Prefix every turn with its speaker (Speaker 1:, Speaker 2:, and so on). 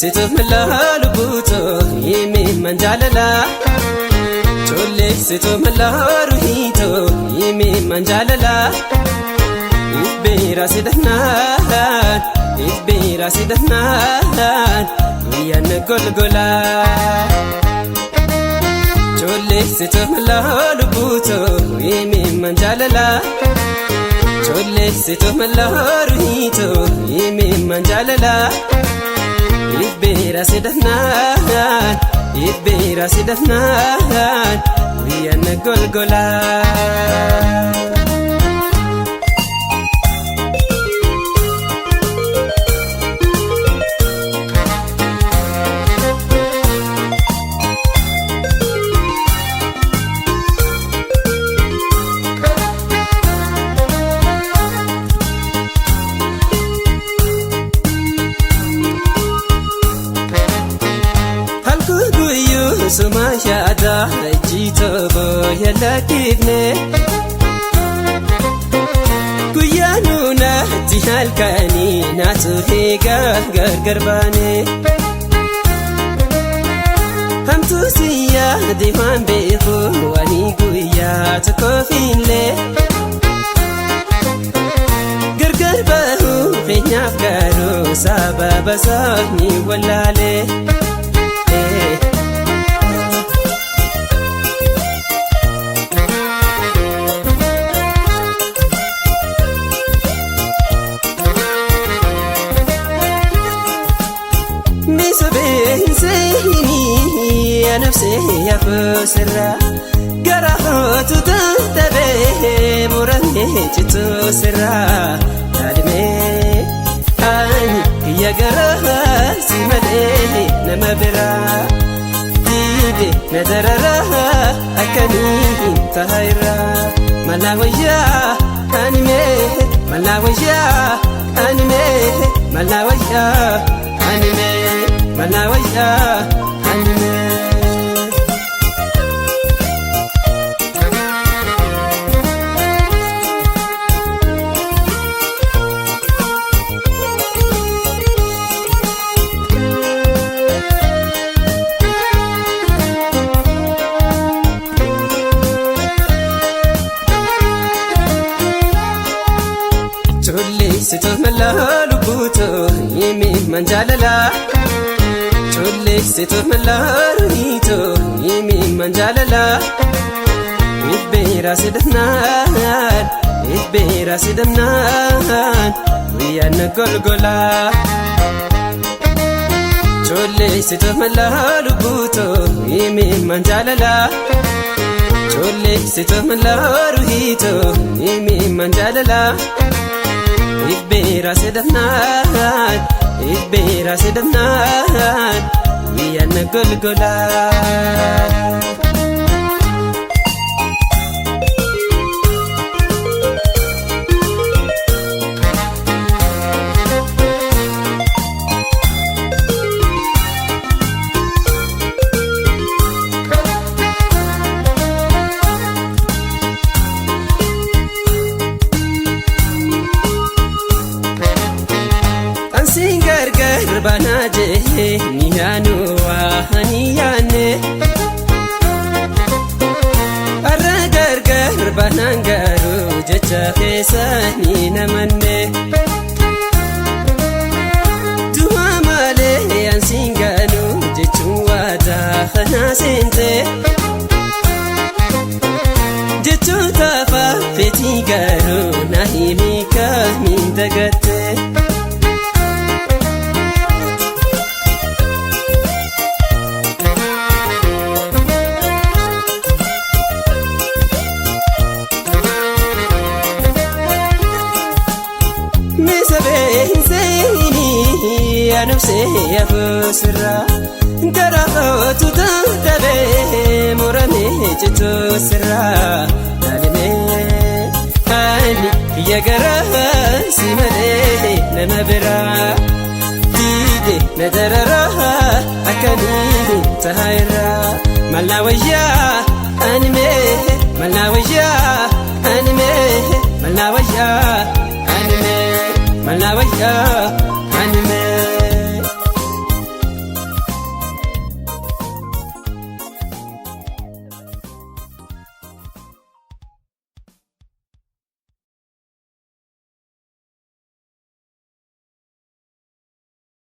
Speaker 1: Cholleessitu malaa lubbuutoo himimman jaalalaa. Cholleessitu malaa ruhiitoo himimman jaalalaa. Ifbeera sidhannaan ifbeera sidhannaan guyyaan golgolaa. Cholleessitu malaa lubbuutoo himimman jaalalaa. Cholleessitu malaa ruhiitoo himimman jaalalaa. Ifbeera sidhannaan ifbeera sidhannaan guyyaan golgolaa. Suma yaada ejjitoo booya lakkifne guyyaa nuunatti halkanii naatu eegaa gargar baane hamtuu si yaade waan beeku ani guyyaa tokkoof illee gargar bahuu feenyaaf garuu sababa isaa ni wallaalee. Nafsee yaafusirra gara hootu tantabee muramee citusirra yaadimee ani kiyya gara si malee nama biraa diide na darara akkamiin taa'irra malaa wayyaa animee malaa wayyaa animee malaa wayyaa animee malaa wayyaa animee. Cholleessitu malaa lubbuutoo himimman jaalalaa. Cholleessitu malaa ruhiitoo himimman jaalalaa. Ifbeera sidhannaan ifbeera sidhannaan guyyaan golgolaa. Cholleessitu malaa lubbuutoo himimman jaalalaa. Cholleessitu malaa ruhiitoo himimman jaalalaa. Ifbeera sidhannaan ifbeera sidhannaan guyyaan golgolaa. Ansiin gargar banaa jee ni yaanu waa ni yaanne har'a gargar banaan garuu jecha keessa ni namanne du'a malee ansiin ganuu jechuun waadaa kanaa seente jechoota feetii garuu na himi kamiin dagatte. Anubsee yaafusirra gara hootu tantabee muramee citusirra laalimee ani kiyya gara si malee nama biraa diide na darara akkamiin taa'irra malaa wayyaa animee malaa wayyaa